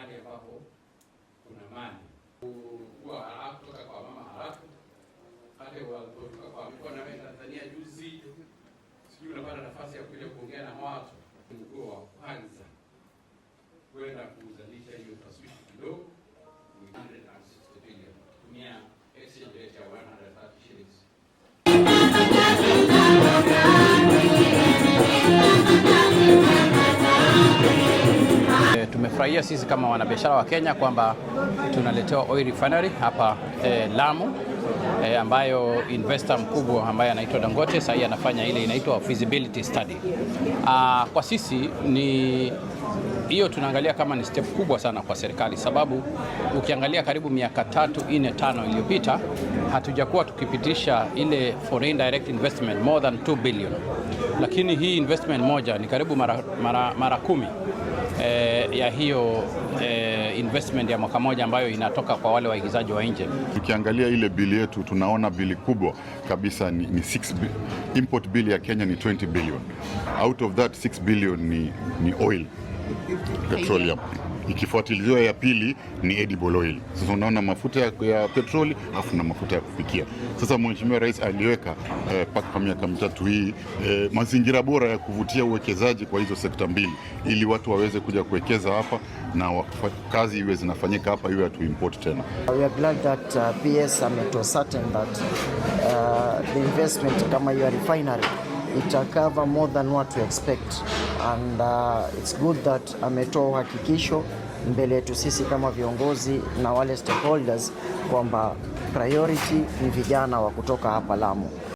Mahali ambapo kuna mali kuwa haraka kutoka kwa mama harafu pale walipotoka kwa mikoa na wewe Tanzania juzi, sijui unapata nafasi ya kuja kuongea na watu. Mkoa wa kwanza kwenda kuzalisha hiyo taswishi kidogo 160 billion, tumia exchange rate ya 130 shillings. Tumefurahia sisi kama wanabiashara wa Kenya kwamba tunaletewa oil refinery hapa Lamu, ambayo investor mkubwa ambaye anaitwa Dangote sasa anafanya ile inaitwa feasibility study. Kwa sisi ni hiyo tunaangalia kama ni step kubwa sana kwa serikali, sababu ukiangalia karibu miaka 3, 4, 5 iliyopita hatujakuwa tukipitisha ile foreign direct investment more than 2 billion, lakini hii investment moja ni karibu mara 10 ya hiyo investment ya mwaka moja ambayo inatoka kwa wale waigizaji wa nje. Tukiangalia ile bili yetu, tunaona bili kubwa kabisa ni 6, import bill ya Kenya ni 20 billion. Out of that, 6 billion ni oil, petroleum, ikifuatiliwa ya pili ni edible oil. Sasa unaona mafuta ya petroli afu na mafuta ya kupikia. Sasa Mheshimiwa Rais aliweka kwa miaka 3 hii mazingira bora ya kuvutia uwekezaji kwa hizo sekta mbili, ili watu waweze kuja kuwekeza hapa na kazi iwe zinafanyika hapa, iwe hatu import tena. We are glad that PS ameto certain that the investment kama hiyo refinery ita cover more than what we expect, and it's good that ametoa uhakikisho mbele yetu sisi kama viongozi na wale stakeholders kwamba priority ni vijana wa kutoka hapa Lamu.